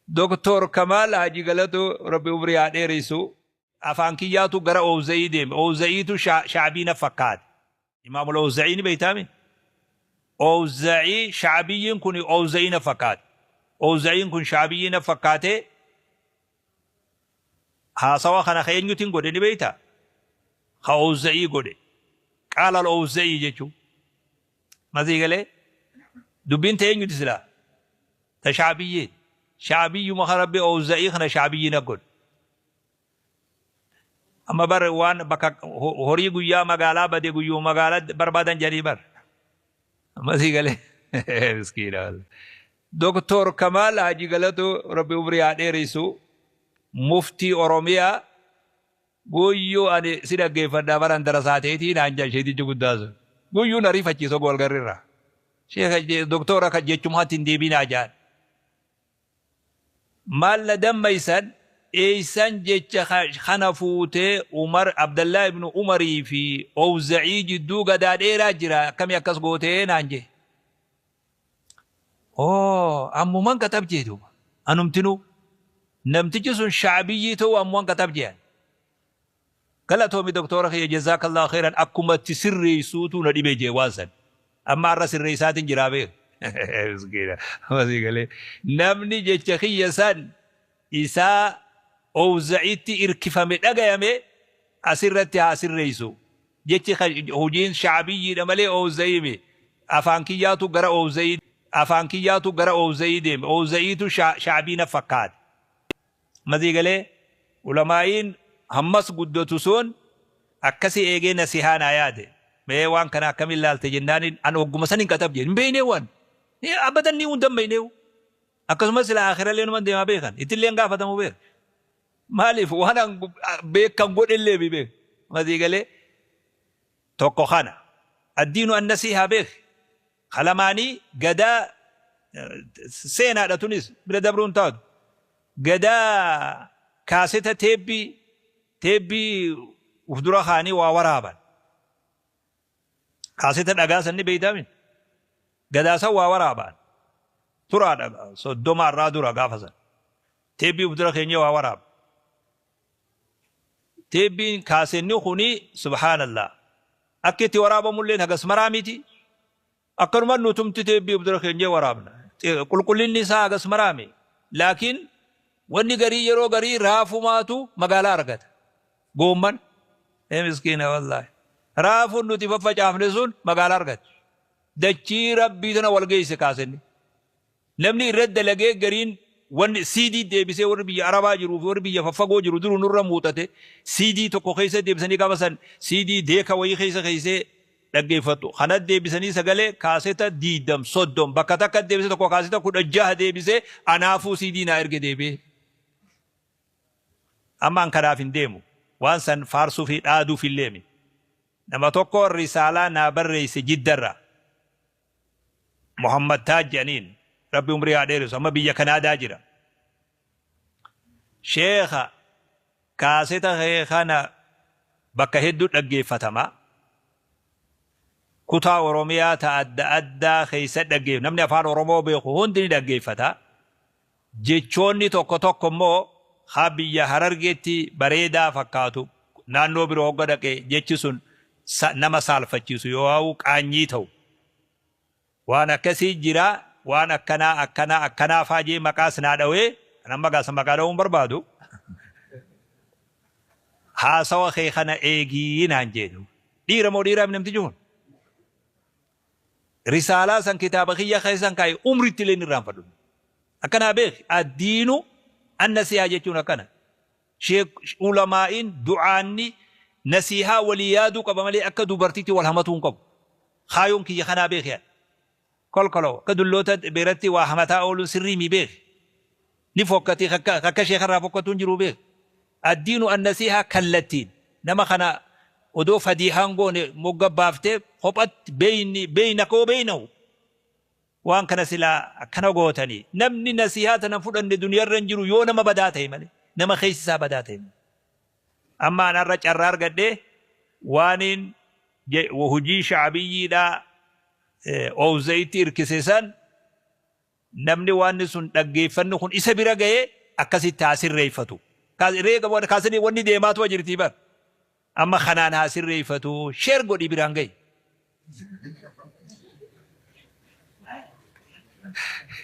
Doktor Kamaal Haji Galatoo, Rabbi umrii haa dheeressu. Afaan kiyyaatu gara Owza'ii deeme. Owza'iitu Sha'bii na fakkaate. Imaamul Owza'ii ni beeytaami? Owza'ii, Sha'biyyiin kun Owza'ii na fakkaate. Owza'iin kun Sha'biyyii na fakkaate. Haasawa kana ka eenyutiin godhe ni beeytaa? Ka Owza'ii godhe. Qaala al-Owza'ii jechuun. Masii galee? Dubbiin ta eenyuti silaa? Ta Sha'biyyiiti. Sha'biyyuma kan Rabbi Owza'ii kana Sha'biyyii na godhe. Amma bar waan bakka horii guyyaa magaalaa bade guyyuma magaalaa barbaadan jedhanii bar. Amma sii galee? Miskiina wallah. Doktor Kamaal Haji Galatoo, Rabbi umrii haa dheeressu, muftii Oromiyaa, guyyuu ani si dhaggeeffadhaa baran darasaa teetii naan jedhan sheetichi guddaa sun. Guyyuu na rifachiisa oguu walgarrirraa. Sheekha doktora kan jechumatti hin deebinaa jedhan. Maal na dammaysan eeysan jecha kana fuutee Umar, Abdallah ibn Umarii fi Owza'ii jidduu gadaa dheeraa jira, akkami akkas gootee naan jee. Oo, ammuman katab jee duuba. Anumtinuu. Namtichi sun sha'biyyii ta'uu ammuman katab jean. Galatoomi doktora kiyya, jazaakallahu khairan, akkuma itti sirreessuutu na dhibe jee waan san. Amma har'a sirreessaatiin jiraa beek. Miskiina. Masii galee. Namni jecha kiyya san isaa Owza'itti irkifame dhagayame asirratti haa sirreessu. Jechi hojiin sha'biyyiidha malee Owza'ii mi. Afaan kiyyaatu gara Owza'ii afaan kiyyaatu gara Owza'ii deeme. Owza'iitu sha'bii na fakkaate. Masii galee, ulamaa'iin hammas guddatu sun akkasi eegee nasihaa naa yaade. Mee waan kana akkamiin laalte jennaaniin an hogguma san hin katab jeen. Hin beeynee waan. Abadan ni hin dammayneewu. Akkasumas sila aakhirallee numan deemaa beekan. Ittillee hin gaafatamu beek. Maaliif waan an beekan godhellee bi beek. Masii galee, tokko kana. Addiinu an nasihaa beek. Kalamaanii gadaa seenaadha, tunis bira dabruun taatu. Gadaa kaaseta teebbii uf dura kaanii waa waraaban. Kaaseta dhagaa san ni beeytaami. Gadaa san waa waraaban. Turaadha, 30 irraa dura gaafa san. Teebbii uf dura keenyee waa waraaba. Teebbiin kaasenni kuni, subhaanallah, akka itti waraabamulleen hagas maraa miti. Akkanuma nutumti teebbii uf dura keenyee waraabna. Qulqullinni isaa hagas maraami. Laakiin wanni garii yeroo garii raafumaatu magaalaa argata. Goomman. Ee miskiina wallaahi. Raafuun nuti faffacaafne sun magaalaa argate. Dachii Rabbii tana wal geesse kaasenni. Namni irratti dalagee gariin wanni CD deebisee, warri biyya Arabaa jiruu fi warri biyya faffagoo jiru duruu nurra muuxate. CD tokko keessa deebisanii gaafa san CD deeka wayii keessa keessee dhaggeeffattu. Kana deebisanii sagalee kaaseta 20, 30 bakka takka deebisee, tokko kaaseta 16 deebisee anaafuu CD naa erge deebi'ee. Amma an kanaaf hin deemu. Waan san faarsuu fi dhaaduuf illee mi. Nama tokko risaalaa naa barreesse Jiddarraa. Muhammad Taaj jedhaniin, Rabbi umrii haa dheeressu, amma biyya Kanaadaa jira. Sheekha, kaaseta kee kana bakka hedduu dhaggeeffatama. Kutaa Oromiyaa ta adda addaa keessa dhaggeef namni afaan Oromoo beeku hundi ni dhaggeeffata. Jechoonni tokko tokko immoo haa biyya Harargeetti bareedaa fakkaatu, naannoo biroo hogga dhaqe jechi sun nama saalfachiisu yoohaa'u qaanyii ta'u. Waan akkasii jira, waan akkanaa akkanaa akkanaa faa jee maqaas naa dhawee, kan amma gaasa maqaa dhawuu hin barbaadu. Haasawa kee kana eegii naan jedhu. Dhiira moo dhiiraaf namtichi kun? Risaalaa san kitaaba kiyya keessan kaaye, umritti illee hin irraanfadhu. Akkanaa beeki, addiinu an-nasihaa jechuun akkana. Sheek ulamaa'iin du'aanni nasihaa walii yaaduu qaba malee akka dubartiitti wal hamatuu hin qabu. Kaayoon kiyya kanaa beeki ani. Kolkoloo akka dulloota biratti waa hamataa ooluun sirrii mii beeki. Ni fokkati, akka sheekarraa fokkatu hin jiru beeki. Addiinu an-nasihaa kallattiin nama kana odoo fadiihaan goone mogga baaftee kophatti beeyni beeynaka wa beeynahu waan kana silaa akkana gootanii, namni nasihaa tana fudhanne duniyarra hin jiru yoo nama badaa ta'e malee, nama keessi isaa badaa ta'e malee. Amma an har'a carraa argadhee waaniin hojii sha'abiyyiidhaa Owza'itti irkise san. Namni waanni sun dhaggeeffanni kun isa bira ga'ee akkasitti haa sirreeffatu. Kaasanii wanni deemaatu jirtii bar. Amma kanaan haa sirreeffatu, share godhii biraan ga'i.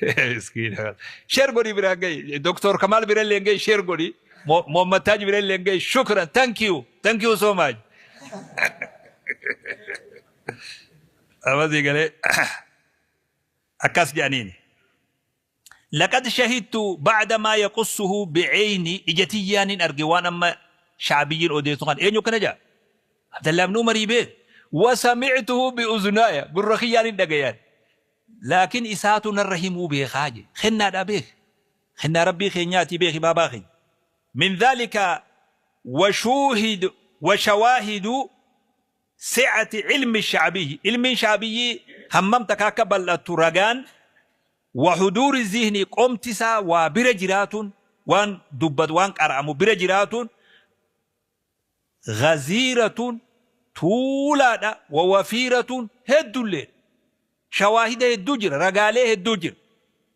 Miskiina. Share godhii biraan ga'i. Doktor Kamaal bira illee ga'i, share godhii. Mohammad Taaj bira illee ga'i. Shukran. Thank you. Thank you so much. Amma sii galee akkas jedhaniini. Laqad shahidtu ba'da maa yaqussuhu bi'eyni, ija tiyyaanin arge waan amma sha'biyyiin odeessu kana. Eenyu akkana ja'a? Abdallah ibn Umarii beek. Wa sami'tuhu bi'uzunaaya, gurra kiyyaanin dhagayaan. Laakiin isaatu narra himuu beekaa je. Kennaadhaa beek. Kennaa Rabbii keenyaatii beeki baabaa keenya. Min dhaalika wa shuuhid wa shawaahidu si'ati ilmi sha'biyyi, ilmiin sha'biyyii hammam takka akka bal'attu ragaan, wa huduuri zihni, qomti isaa waa bira jiraatuun, waan dubbatu waan qara'amu bira jiraatuun, ghaziiratun, tuulaadha, wa wafiiratun, heddulleedha. Shawaahida hedduu jira, ragaalee hedduu jira.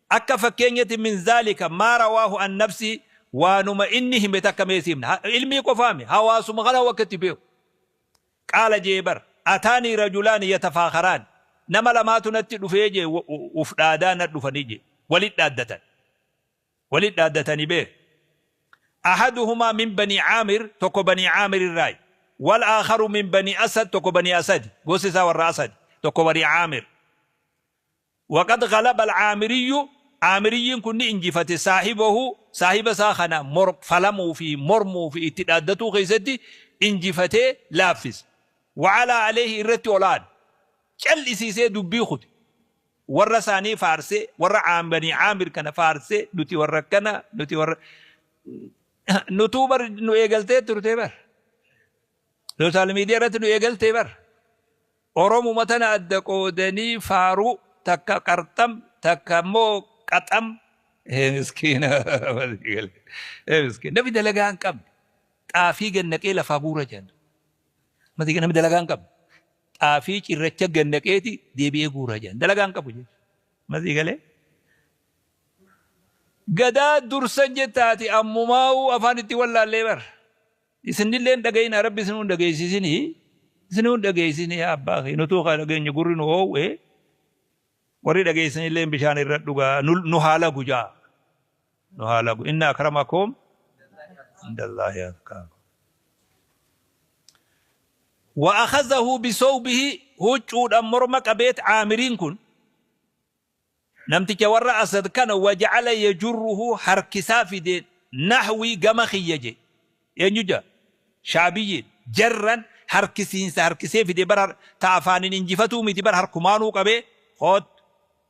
Akka fakkeenyatti min zaalika maa rawaahu an nafsii, waanuma inni hime takka mee si himna. Ilmii qofaami, hawaasuma kana akka itti beeku. Qaala je'e bar, ataanii rajulaani yatafaakharaani, nama lamaatu natti dhufee je'e, uf dhaadaa na dhufanii je'e, walit dhaaddatan. Walit dhaaddatani beek. Ahaduhumaa min banii Aamir, tokko banii Aamir irraayi. Wal aakharu min banii Asad, tokko banii Asadi, gosti isaa warra Asadi, tokko banii Aamir. Waqad ghalaba al-Aamiriyyu, Aamiriyyiin kun ni injifate, saahibahu, saahiba isaa kana falamuu fi mormuu fi itti dhaaddatuu keessatti injifatee laaffise. Wa alaa alayhi, irratti ol aane. Cal'isiisee dubbii kute. Warra isaanii faarsee, warra Banii Aamir kana faarsee, nuti warra akkana, nuti warra nutuu bar nu eegaltee turte bar. Sooshaal miidiyaa irratti nu eegaltee bar. Oromuma tana adda qoodanii faaruu, takka qarxam, takka immoo qaxam. Ee miskiina, ee miskiina, namni dalagaa hin qabne xaafii gad naqee lafaa guura jedhan. Namni dalagaa hin qabne xaafii cirracha gad naqeeti deebi'ee guura jedhan. Dalagaa hin qabu jechuudha. Masii galee. Gadaa dursan jettaati ammumaa'uu afaan itti wallaallee bar. Isinillee hin dhaga'inaa, Rabbi isinuu hin dhageessisinii, isinuu hin dhageessisinii, yaa abbaa kee nutuu kaa dhageenye gurri nu oowwe, warri dhageessanillee bishaan irra dhugaa, nu haa lagu jaa, nu haa lagu. Inna akramakum indallaahi atqaakum. Wa akhazahu bisawbihi, huccuudhaan morma qabeet Aamiriin kun Namticha warra Asad kana, waja'ala yajurruhu, harkisaa fide, nahwii, gama kiyya je. Eenyu ja? Sha'biyyiin. Jarran, harkisiinsa harkisee fide bar, ta afaanin injifatuu miti bar, harkumaanuu qabee koottu.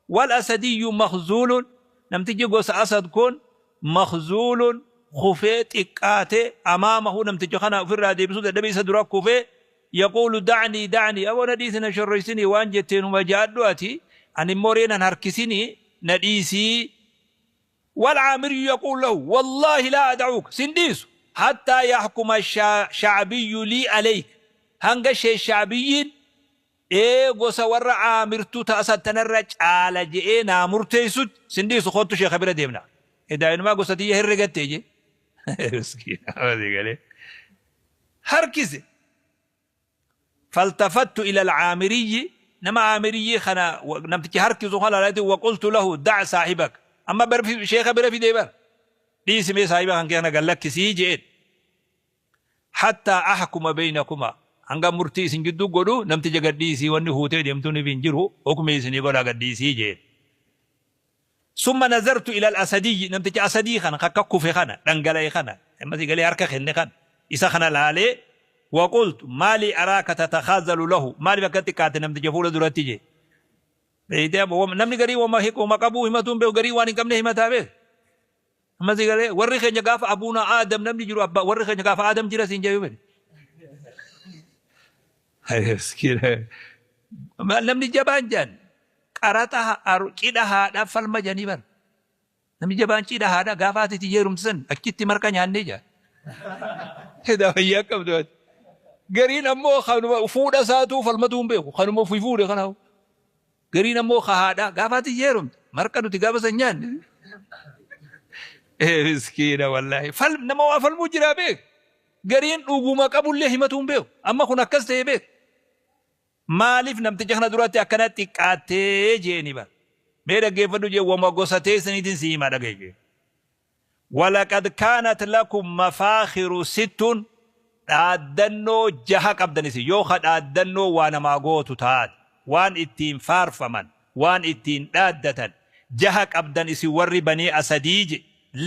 Wal asadiyyu makhzuulun, namtichi gosa Asad kun, makhzuulun, kufee xiqqaate, amaamahu, namticha kana ufirraa deebisuu dadhabee isa dura kufee, Yaquulu da'nii da'nii, aboo na dhiisi na shorroysinii, waan jette numa ja'adhu ati, ani immoo ree nan harkisinii na dhiisii. Wal aamiriyyu yaquulu lahu wallaahi laa ada'uka, sin dhiisu, hattaa yahkuma sha'biyyu lii aleyk, hanga sheekh sha'biyyiin ee gosa warra aamirtuu ta Asad tanarra caala je'ee naa murteeysutti sin dhiisu, koottu sheekha bira deemnaa. Edaa inumaa gosa tiyya herregatte jee. Miskiina galee. Harkise. Faltafattu ila al-Aamiriyyi, nama Aamiriyyi kana namtichi harkisu kana laaleeti, wa qultu lahu da' saahibak, amma bar sheekha bira fidee bar, dhiisi mee saahiba kan kee kana gad lakkisii je'een, hattaa ahkuma beynakuma, hanga murtii isin jidduu godhu namticha gad dhiisii, wanni fuutee deemtuunif hin jiru, hukmii isinii godhaa gad dhiisii je'een. Summa nazartu ilal asadiyyi, namticha asadii kana ka akka kufe kana dhangala'e kana, amma si galee, harka kenne kana, isa kana laalee, wa qultu maalii araaka tatakaazalu lahu, maaliif akka xiqqaate namticha fuula duratti jee. Beeytee, namni garii wama qabuu himatuu hin beeku, garii waan hin qabne himataa beek. Amma si galee, warri keenya gaafa abuuna Aadam namni jiru, abbaa warri keenya gaafa Aadam jira siin jee fedhe. Namni jabaan jaan qaraxa cidha haadhaa falma jedhanii bar. Namni jabaan cidha haadhaa gaafa haati itti heerumte san achitti marqa nyaannee jaa. Edaa fayyaa qabdu ati. Gariin ammoo kanuma fuudha isaatuu falmatuu hin beeku. Kanuma ofii fuudhe kanaaf. Gariin ammoo ka haadhaa gaafa ati heerumte marqa nuti gaafa san nyaanne. Ee miskiina wallaahi. Fal nama waa falmuu jiraa beek. Gariin dhuguma qabullee himatuu hin beeku. Amma kun akkas ta'e beek. Maaliif namticha kana duratti akkana xiqqaattee jeeni bar. Mee dhaggeeffadhu jee wama gosa teessaniitiin si himaa dhaga'i jee. Walaqad kaanat lakum mafaakhiru sittun dhaaddannoo jaha qabdan isin yoo ka dhaaddannoo waa namaa gootu taate waan ittiin faarfaman waan ittiin dhaaddatan jaha qabdan isin warri banii asadii je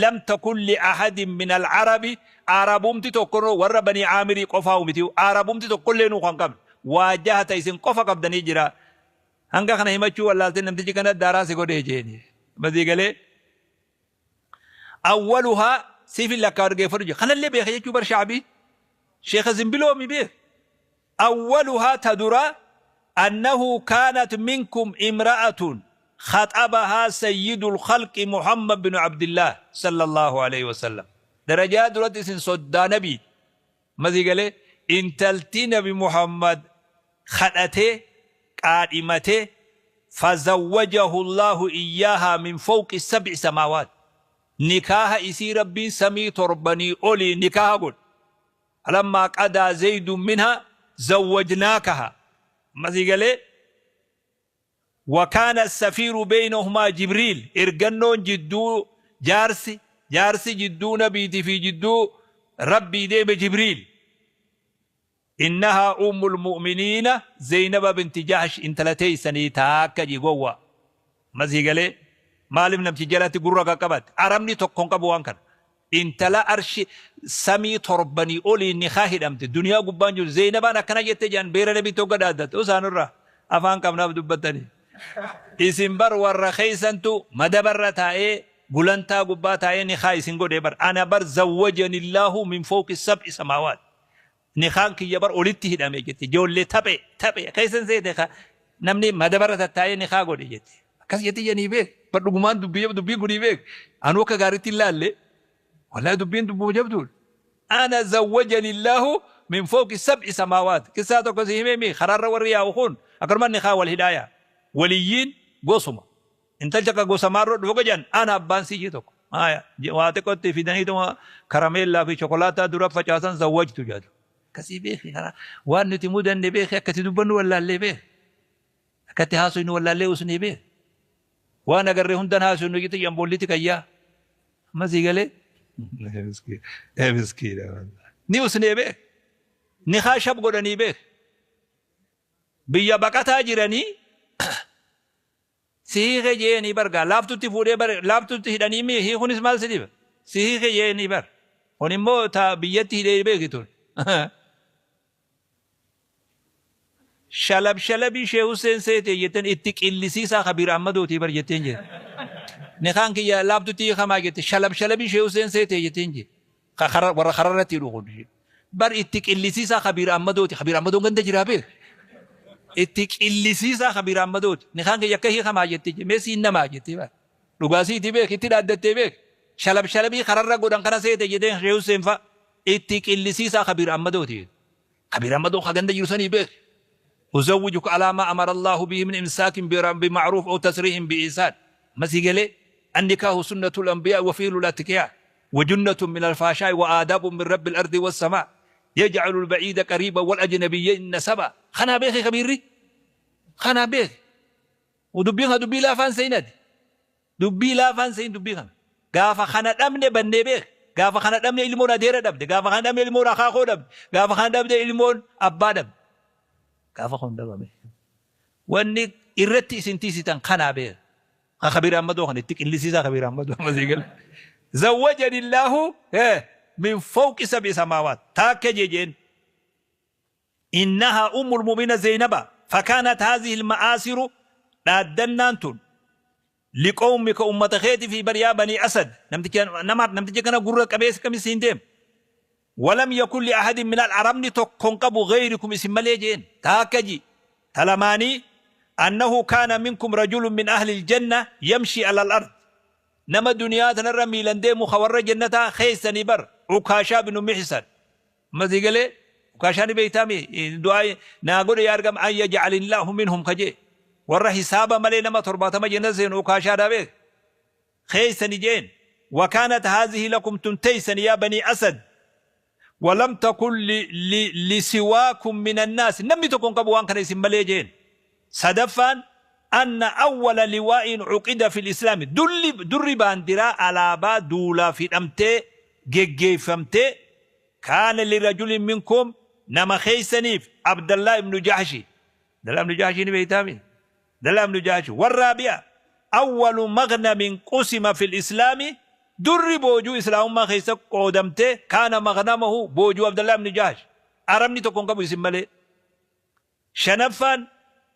lam takun li ahadin min alcarabi arabumti tokko warra banii aamirii qofaa miti arabumti tokkollee nuu kan qabne waa jaha ta isin qofa qabdanii jira hanga kana himachuu wallaaltee namtichi kana daaraa si godhee jeeni masii galee Awwaluhaa siifin lakkaa dhaggeeffadhu jedhe. Kanallee beeka jechuu bar sha'bii. Sheekha Zimbiloomi beeka. Awwaluhaa ta duraa annahu kaanat minkum imra'atun khaxabahaa sayyidul khalqi Muhammad bin Abdillah sallallahu alayhi wasallam. Darajaa duratti isin soddaa nabii. Masii galee intalti nabi Muhammad kadhatee qaadhimatee fazawwajahu Allaahu iyyaahaa min fawqi sab'i samaawaat nikaaha isii Rabbiin samii torbanii olii nikaaha godhe falammaa qadaa zaydun minhaa zawwajnaakaha masii galee Wakaana assafiiru beynahumaa Jibriil, ergannoon jidduu jaarsi, jaarsi jidduu nabiiti fi jidduu Rabbii deeme Jibriil. Innahaa ummul mu'miniina Zeynaba binti Jahsh intala teeysanii taakka ji gowwaa. Amma sii galee? Maalif namticha jalatti gurra qaqqabatte? Arabni tokko hin qabu waan kana. Intala arshi samii torbanii oliin nikaa hidhamte duniyaa gubbaan jirtu Zeynabaan akkana jette jedhan beera nabiitti hogga dhaaddatte usaa nurraa afaan qabnaaf dubbattanii isin bar warra keessantu madabarra taa'ee gulantaa gubbaa taa'ee nikaa isin godhe bar ana bar zawwajanillaahu min fawqi sab'i samaawaat nikaan kiyya bar olitti hidhame jette ijoollee taphe taphe keessan seete ka namni madabarra tattaa'ee nikaa godhe jette akkas jette jedhanii beek bar dhugumaan dubbii dubbiin kunii beek anuu akka gaariitti hin laalle wallahi dubbiin dubbuma jabduudha ana zawwajani illaahu min fawqi sab'i samaawaat qissaa tokko si himee mi karaarra warri yaa'u kun akkanuma nikaa wal hidhaaya waliyyiin gosuma Intalcha ka gosa maarroo dhufe ka jedhan ana abbaan sii jee tokko. Haya waa xiqqoo itti fidaniituma karameellaa fi chokolaataa dura facaasan zawwajtu jedhu. Akkasii beeki karaa waan nuti mudanne beeki akka itti dubbannu wallaallee beeki. Akka itti haasofnu wallaallee usnee beeki. Waan agarre hundan haasofnu jette jedhan boolliti qayyaa. Amma sii galee. Miskiina. Ni usnee beeki. Nikaa shab godhanii beeki. Biyya baqataa jiranii Si hiike je'eenii bar gaa laaftutti fuudhee bar laaftutti hidhanii mii hiikunis maal si dhiba si hiike je'eenii bar kun immoo ta biyyatti hidhee beeki tun shalab shalabii shee Husseen seete jetten itti qillisiisaa kabiir Ahmadootii bar jetteen jee nikaan kiyya laaftutti hiikamaa jette shalab shalabii shee Husseen seete jetteen jee warra kararratti hidhu kun bar itti qillisiisaa Kabiir Ahmadooti. Kabiir Ahmadoon ganda jiraa beek. Itti qillisiisaa Kabiir Ahmadooti. Nikaan kiyya akka hiikamaa jette mee siin namaa jettee bar. Dhugaa siiti beek itti dhaaddattee beek. Shalab shalabii kararra godhan kana seete jedheen Shee Husseen fa'a. Itti qillisiisaa Kabiir Ahmadooti. Kabiir Ahmadoo ka ganda jiru sanii beek. Uzawwijuka alaa maa amara Allaahu bihi min imsaakin bima'ruuf aw tasriihin biihsaan. Amma sii galee? Annikaahu sunnatul anbiyaa wa fi'lul atqiyaa wa junnatun minal faashaa'i wa aadaabun min rabbil ardi was samaa yaj'alul ba'iida qariiban wal ajnabiyyayn nasaba. Kanaa beeki kabiirri. Kanaa beeki. Dubbiin kana dubbii laafaan seenati. Dubbii laafaan sehin dubbii kana. Gaafa kana dhabne bannee beek. Gaafa kana dhabne ilmoon adeera dhabde. Gaafa kana dhabne ilmoon akaakoo dhabde. Gaafa kana dhabde ilmoon abbaa dhabde. Gaafa kun dhabame. Wanni irratti isin tiisitan kanaa beek. Ka Kabiir Ahmadoo kana itti qillisiisaa Kabiir Ahmadoo amma sii gale. Zawwajani Illaahu min fawqi sab'i samaawaat. Taakka jee jeen. Innahaa ummul mu'miniina Zeynaba fakaanat haazihil ma'aasiru dhaaddannaan tun liqawmika ummata keetifi bar yaa banii asad namticha nama namticha kana gurra qabee akkami siin deema walam yakun li ahadin minal arabni tokko hin qabu gayrikum isin malee jeen taakka ji talamaanii annahu kaana minkum rajulun min ahlil janna yamshii alal ard nama duniyaa tanarra miilan deemu ka warra jannataa keessanii bar ukaashaa binu mihsan Amma sii galee? Ukaashaa ni beeytaa mi? Du'aa naa godhe yaa argam an yaj'alinillahu minhum ka jee. Warra hisaaba malee nama 70 jannata seenu Ukaashaadhaa beek. Keeysani jeen. وكانت هذه لكم تنتيسن يا بني أسد ولم تكن لسواكم من الناس نمي تكون قبوان كان اسم مليجين. صدفا أن أول لواء عقد في الإسلام در باندرا على با دولا في أمتي جيجي فمتي كان لرجل منكم نما خيسنيف عبد الله بن جحش. عبد الله بن جحش نبيتامي. عبد الله بن جحش. والرابعة أول مغنم قسم في الإسلام در بوجو إسلام ما خيس قدمته كان مغنمه بوجو عبد الله بن جحش. أرمني تكون قبو اسم ملي. شنفا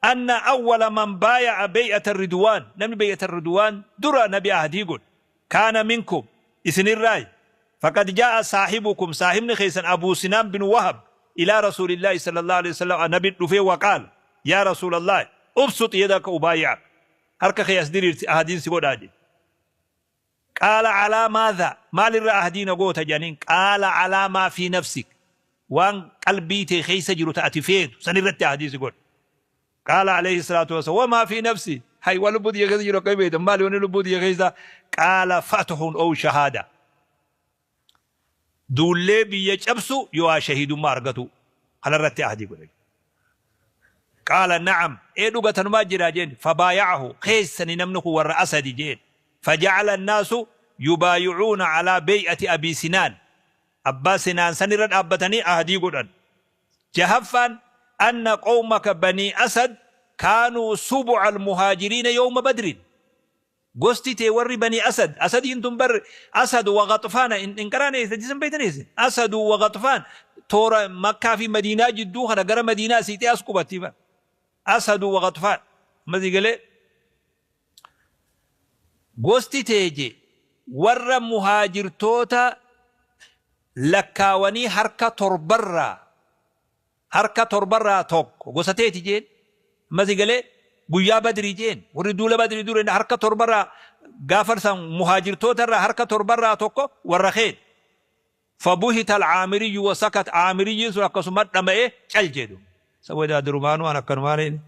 أن أول من بايع بيعة الرضوان نمني بيعة الرضوان درى نبي أهدي يقول كان منكم إسن الرأي فقد جاء صاحبكم صاحبنا خيسا أبو سنان بن وهب إلى رسول الله صلى الله عليه وسلم النبي رفيه وقال يا رسول الله أبسط يدك أبايعك هرك خياس دير أهدين سيقول أهدي. قال على ماذا؟ ما للرأى أهدين قوت جانين. قال على ما في نفسك وان قلبي تخيس جرو تأتي فين سنرد أهدين سيقول. قال عليه الصلاة والسلام وما في نفسي هاي ولبودي يغيظ جرو قيبيت ما لي ولبودي يغيظ. قال فتح أو شهادة دولي بيجبسو يوا شهيد ما أرغتو على رت أهدي قول. قال نعم إيه دوغة ما جرا فبايعه خيسني نمنه والرأسد جين. فجعل الناس يبايعون على بيعة أبي سنان أبا سنان سنرد أبتني أهدي قدن. جهفا أن قومك بني أسد كانوا سبع المهاجرين يوم بدر. قستي توري بني أسد أسد انتم بر أسد وغطفان إن كراني جسم بيتنيس أسد وغطفان تورا مكة في مدينة جدو خنا غير مدينة سيتي أسكوبتي أسد وغطفان ما زي قال قستي تيجي ور مهاجر توتا لكاوني حركة تربرة حركة تربرة توك قستي تيجي ما زي قال guyyaa badrii jeen warri duula badrii dure harka torbarraa gaafarsan muhaajirtoota harka torbarraa tokko warra keen. فبهت العامري وسكت عامري sun akkasuma dhama'ee cal jedhu saboda durumaanuu an akkanumaan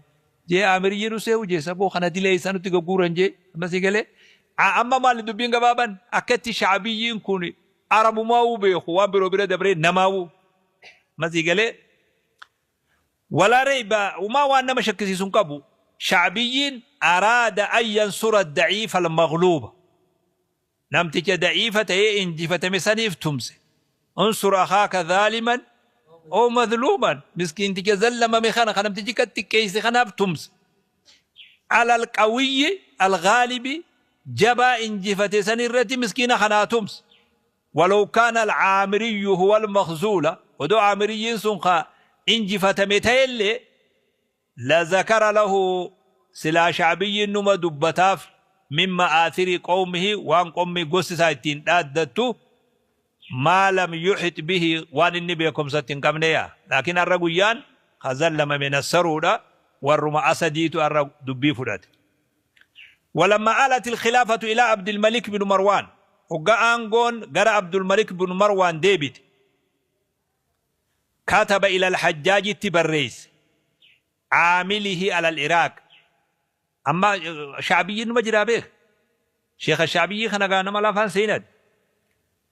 jee عامري nu seehu jee saboo kana dilee isaa nutti gagguuran jee ammasii galee amma maali dubbiin gabaaban akkatti shacbiyyiin kun arabumaa'uu beeku waan biroo bira dabree namaa'uu ammasii galee ولا ريب وما waan nama shakkisiisuun qabu شعبي أراد أن ينصر الضعيف المغلوب نمتك ضعيفة إنجفة مسنيف تمسي انصر أخاك ظالما أو مظلوما مسكين تك زلم مخانا خنمتك التكيس خناف تمس على القوي الغالب جبا إنجفة سنرة مسكين خنا تمس ولو كان العامري هو المخزول ودو عامري سنخا إنجفة متيل لذكر له سلا شعبي نما دبتاف من مآثر قومه وان قومي قص سايتين دادتو ما لم يحط به وان النبي كم ستين كمنيا لكن الرجيان خزل من السرورة والرما أسديت الرج دبي فرات. ولما آلت الخلافة إلى عبد الملك بن مروان وقا أنغون قرأ عبد الملك بن مروان ديبت كتب إلى الحجاج التبريس عامله على العراق. أما شعبي مجرى به شيخ الشعبي خنا قانا ملافان سيند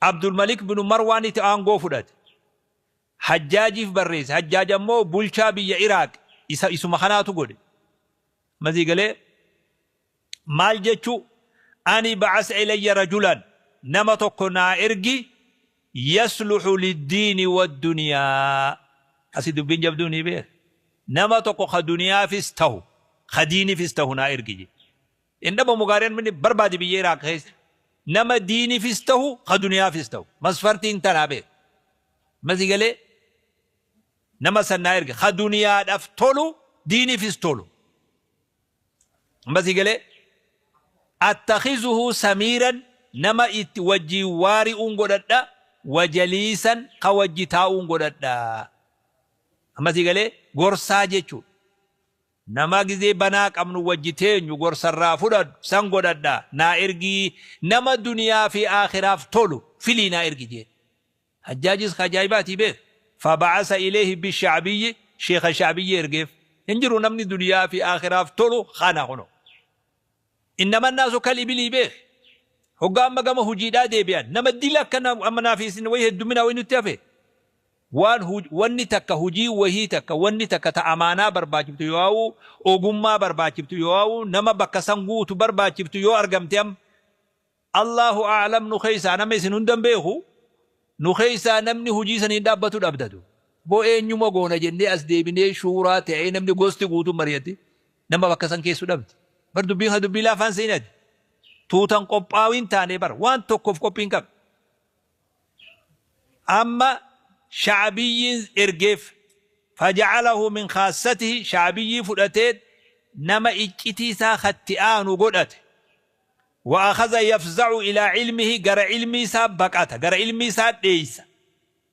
عبد الملك بن مروان تانغو فرات حجاجي في بريس حجاج مو بولشا بي العراق اسم خناتو قول مزي قال مال جتشو أني بعث إلي رجلا نمتقنا إرقي يصلح للدين والدنيا أسيد بن جبدوني به نمتق خدنيا في استو خديني في استو نا إرقي إنما مقارن مني بربادي بي العراق خيس نما ديني في استو خدنيا في استو مصفرتين تنابه مزي قال نما سنا إرقي خدنيا دفتولو ديني في استولو مزي قال أتخذه سميرا نما وجي واري أنقلدا وجليسا قوجي تاو أنقلدا مزي قال غرسا جيتشو نما جزي بناك أمن وجتين غرسا رافدا سنقلدا نا إرقي نما دنيا في آخرة فتولو فيلي نا إرقي جي حجاجز خجايباتي به فبعث إليه بالشعبي شيخ الشعبي إرقف Hin jiru namni duniyaa fi aakhiraaf tolu kana kuno. Innama naasu kal ibilii beek. Hoggaa amma gama hujiidhaa deebi'an. Nama dila akkana amma naa fi isin wayii heddumminaa wayii nutti hafe. Waan wanni takka hujii wahii takka wanni takka ta amaanaa barbaachiftu yoo ogummaa barbaachiftu yoo nama bakka san guutu barbaachiftu yoo argamte amma Allahu a'lam nu keessaa nama isin hundan beeku nu keessaa namni hujii saniin dhaabbatu dhabdatu. Boo eenyuma goona jennee as deebinee shuuraa ta'ee namni gosti guutuun mari'atti nama bakka san keessu dhabdi. Bar dubbiin kana dubbii laafaan seenati. Tuutan qophaa'uu taanee bar waan tokkoof qophiin qabne. Amma shacbiyyiin ergeef faja'alahu min khaassatihi shacbiyyii fudhatee nama iccitii isaa katti aanu godhate. وأخذ يفزع إلى علمه غر علمي سا بقاتا غر علمي سا ديس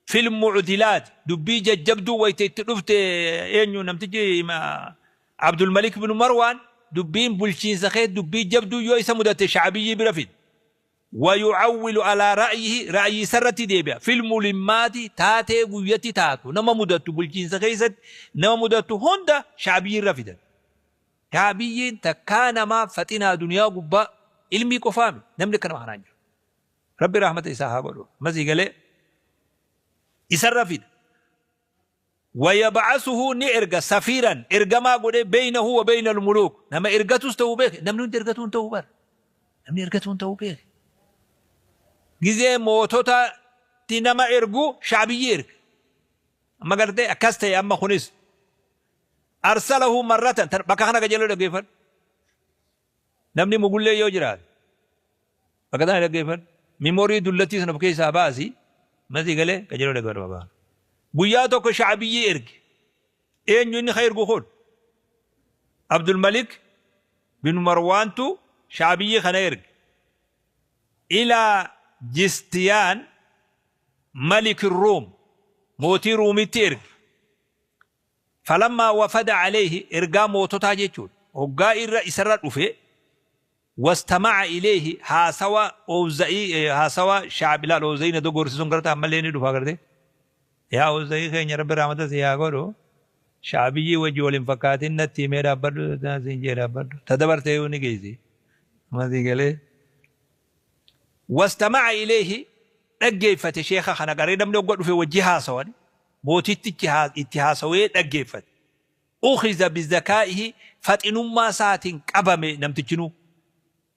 في المعدلات دبي ججبدو ويتدفت اينيو نمتجي ما عبد الملك بن مروان دبين بلشين سخيت دبي جبدو يو يسمدت شعبي برفد ويعول على رأيه رأي سرتي ديبيا في الملمات تاتي غيتي تاتو نما مدت بلشين سخيست نما مدت هوندا شعبي رفد شعبي تكان ما فتنا دنيا قبا ilmii qofaami namni akkana kanaan jiru. Rabbi rahmata isaa haa godhu. Masii galee isarra fida. ويبعثه ni erga سفيرا ergamaa godhee بينه وبين الملوك nama ergatus ta'uu beeke namni hundi ergatuun ta'uu bara namni ergatuun ta'uu beeke gizee moototatti nama ergu shaabiyyi erga amma gartee akkas ta'e amma kunis أرسله مرة bakka kana qajeeloo dhaggeeffadhu namni mugullee yoo jiraate bakka kana dhaggeeffadhu memory dullattii sana of keessaa baasi masii galee qajeeloo dhaggeeffadhu babaa guyyaa tokko shaabiyyi erge eenyu inni ka ergu kun Abdulmalik bin Marwaantu shaabiyyi kana erge إلى جستيان ملك الروم mootii ruumitti erge فلما وفد عليه ergaa moototaa jechuun hoggaa irra isarra dhufe واستمع إليه haasawa Ooza'ii haasawa shaabilaal Ooza'ii na dogorsisuun garta ammallee ni dhufa garte yaa Ooza'ii keenya rabbi rahmata si haa godhu shaabiyyii wajji waliin fakkaatin natti himee dhaabbadhu siin jee dhaabbadhu ta dabartee yoo ni geessi masii galee واستمع إليه dhaggeeffate sheeka kana garee namni hogga dhufe wajji haasawan mootitti itti haasawee dhaggeeffate أخذ بذكائه faxinummaa isaatiin qabame namtichinuu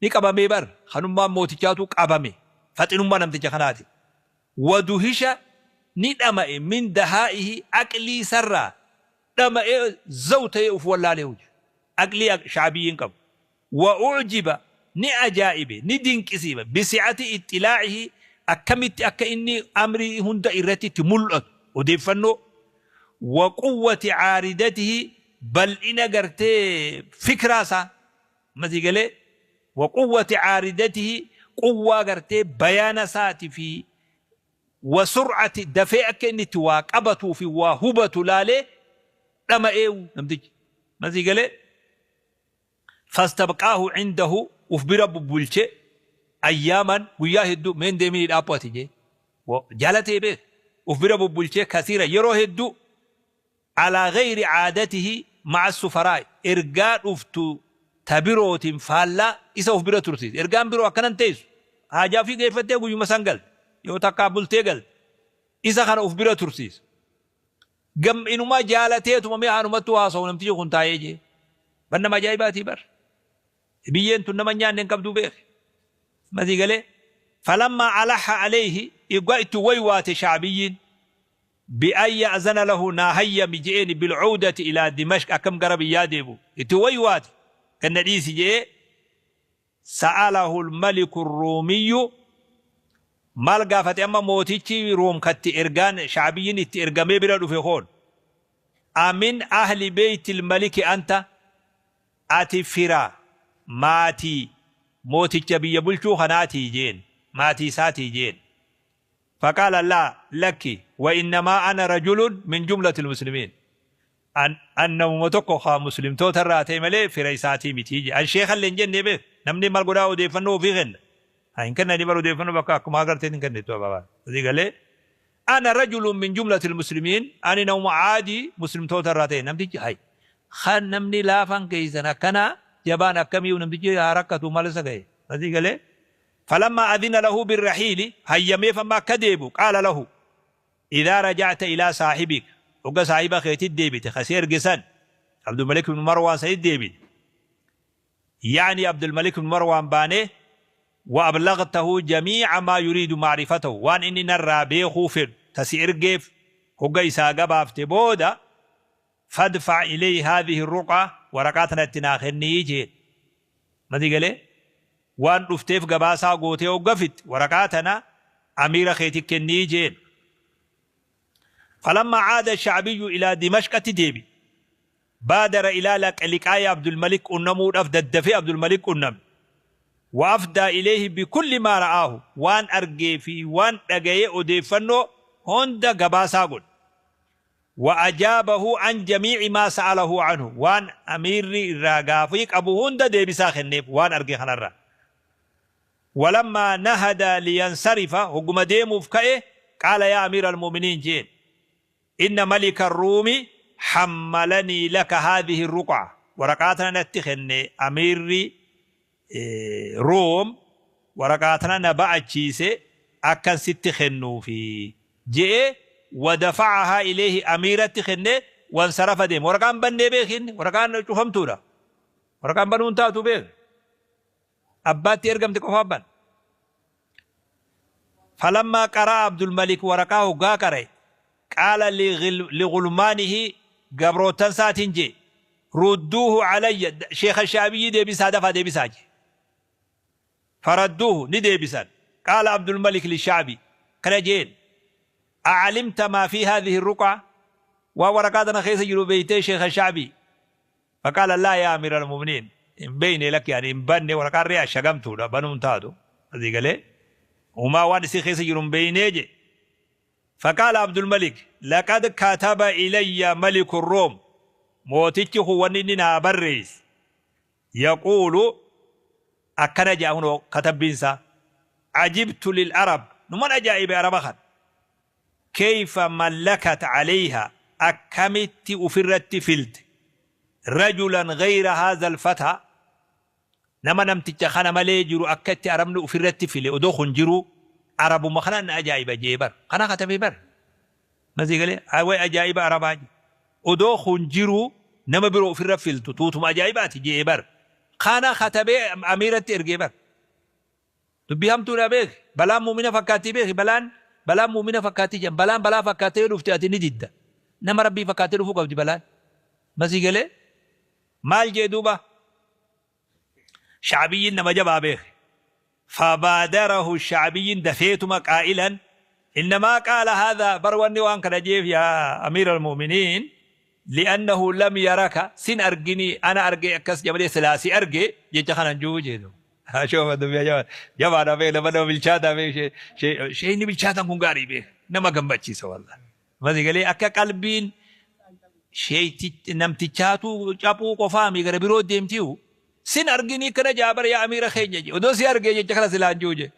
ni qabamee bar kanummaa mootichaatu qabame faxinummaa namticha kanaati ودهش ni dhama'e من دهائه aqlii sarraa dhama'ee zaw ta'ee uf wallaalee hojii aqlii shaabiyyiin qabu وأعجب ni ajaa'ibe ni dinqisiiba بسعة اطلاعه akkamitti akka inni amrii hunda irratti itti mul'atu odeeffannoo وقوة عارضته bal'ina gartee fikraasaa masii galee وقوة عارضته quwwaa gartee bayaana isaatii fi وسرعة dafee akka inni itti waa qabatuu fi waa hubatu laalee dhama'ee namtichi masii galee فاستبقاه عنده uf bira bubbulche أياما guyyaa hedduu meen deemini dhaabbate jee jaalatee beek uf bira bubbulchee كثيرا yeroo hedduu على غير عادته مع السفراء ergaa dhuftu ta birootiin faallaa isa uf bira tursiise ergaan biroo akkanan teessu haajaa fi geeffattee guyyuma san galte yoo takkaa bultee galte isa kana uf bira tursiise gam inumaa jaalateetuma mee haanumattuu haasa'u namtichi kun taa'ee jee ban nama ajaa'ibaatii bar biyyeen tun nama nyaanne hin qabduu beeke masii galee فلما ألح عليه iggaa itti waywaate shaabiyyiin بأن يأذن له naa hayyami je'een بالعودة إلى دمشق akkam gara biyyaa deebu itti waywaate kan dhiisi je'ee سأله الملك الرومي maal gaafate amma mootichi Room katti ergaan shaabiyyiin itti ergamee bira dhufe hoon أمن أهل بيت الملك أنت ati fira maatii mooticha biyya bulchuu kanaatii jeen maatii isaatii jeen فقال لا لك وإنما أنا رجل من جملة المسلمين أن أنه متوكو خا مسلم توتر راتي ملي في رئيساتي متيجي الشيخ اللي نجني به نمني مال قدا وديفنو في غن إن كان ني برو ديفنو بكا كما غرتين كن تو بابا ذي قال أنا رجل من جملة المسلمين أنا نوم عادي مسلم توتر راتي نمتي هاي Kan namni laafaan keeysan akkanaa jabaan akkamiiyu namtichi haa rakkatu maal isa gahe. Asii galee. Falammaa adhina lahu birrahiili hayyameef amma akka deebi'u qaala lahu idhaa raja'ta ilaa saahibik hogga saahiba keetit deebite ka si erge san Abdulmalik ibn Marwaan sanit deebite ya'ni Abdulmalik ibn Marwaan baanee wa ablagtahu jamii'a maa yuriidu ma'rifatahu waan inni narraa beekuu fedhu ta si ergeef hogga isaa gabaafte booda fadfa' ilayhi haadhihi ruq'a waraqaa tana itti naa kennii jeen. Mati galee? Waan dhufteef gabaasaa gootee hogga fixxe waraqaa tana amiira keeti kennii jeen. Falammaa caada sha'biyyu ilaa dimashqatti deebi. Baadara ilaa liqaa'i Abdulmalik qunnamuudhaf daddafee Abdulmalik qunname. Wa afdaa ilayhi bikulli maa ra'aahu waan argee fi waan dhagayee odeeffannoo hunda gabaasaa godhe. Wa ajaabahu an jamii'i maa sa'alahu anhu waan amiirri irraa gaafii qabu hunda deebisaa kenneef waan arge kanarraa. Walammaa nahada liyansarifa hogguma deemuuf ka'e qaala yaa amiira almu'miniin je'een inna malika arruumi hammalanii laka haadhihi arruq'a waraqaa tana natti kenne amiirri Room waraqaa tana na ba'achiise akkan sitti kennuufi je'ee wadafa'ahaa ilayhi amiiratti kennee wansarafa deeme. Waraqaan bannee beeki inni waraqaan cufamtuudha. Waraqaan banuu hin taatu beeki. Abbaatti ergamte qofaa bana. Falammaa qara'a Abdulmalik waraqaa hoggaa qara'e qaala lighulmaanihi gabroottan isaatiin je'e rudduuhu alayya sheekha shaabiyyii deebisaa dafaa deebisaa je'e. Faradduuhu ni deebisan. Qaala Abdulmalik lisha'bi kana je'een a'alimta maa fii haadhihi ruq'a waan waraqaa tana keessa jiru beeytee sheekha sha'bii? Faqaala laa yaa amiiral mu'miniin hin beeyne lakki ani hin banne waraqaan ree ashagamtuudha banuu hin taatu asii galee humaa waan isii keessa jiru hin beeynee je Faqaala Abdulmalik laqad kataba ilayya maliku room mootichi kun wanni inni naa barreeyse yaquulu akkana je'a kunoo katabbiin isaa ajibtu lil arab numan ajaa'ibe araba kana Keyfa mallakat aleyha akkamitti ufirratti filte rajulan geyra haazal fataa nama namticha kana malee jiru akka itti arabni ufirratti file odoo kun jiruu arabuma kanaan na ajaa'iba jee bar kana katabe bar ma sii galee way ajaa'iba arabaa jee odoo kun jiruu nama biroo ufirra filtu tuutuma ajaa'ibaati jee bar kana katabee amiiratti ergee bar. Dubbii hamtuudha beeki. Balaan mu'mina fakkaattii beeki. Balaan balaan mu'mina fakkaattii jedhan. Balaan balaa fakkaattee yoo dhufte ati ni didda. Nama Rabbii fakkaattee dhufuu qabdi balaan. Ma sii galee? Maal jee duuba? Sha'biyyiin nama jabaa beeki. Fabaadarahu sha'biyyiin dafeetuma qaa'ilan innamaa qaala haadhaa bar wanni waan kana jeef yaa amiira al-mu'miniin li'annahu lam yaraka sin arginii ana argee akkas jedha malee silaa si arge jecha kana hin jiru jee duuba. Shooma dubbii ajaa'iba. Jabaadha bee nama nama bilchaataa bee shee shee sheeyni bilchaataan kun gaarii bee nama gammachiisa wallahi. Masi galee akka qalbiin sheeyti namtichaatu caphuu qofaami gara biroo deemtiyu sin arginii kana jaa bara yaa amiira keenya jee odoo si argee jecha kana silaa hin jiru jee.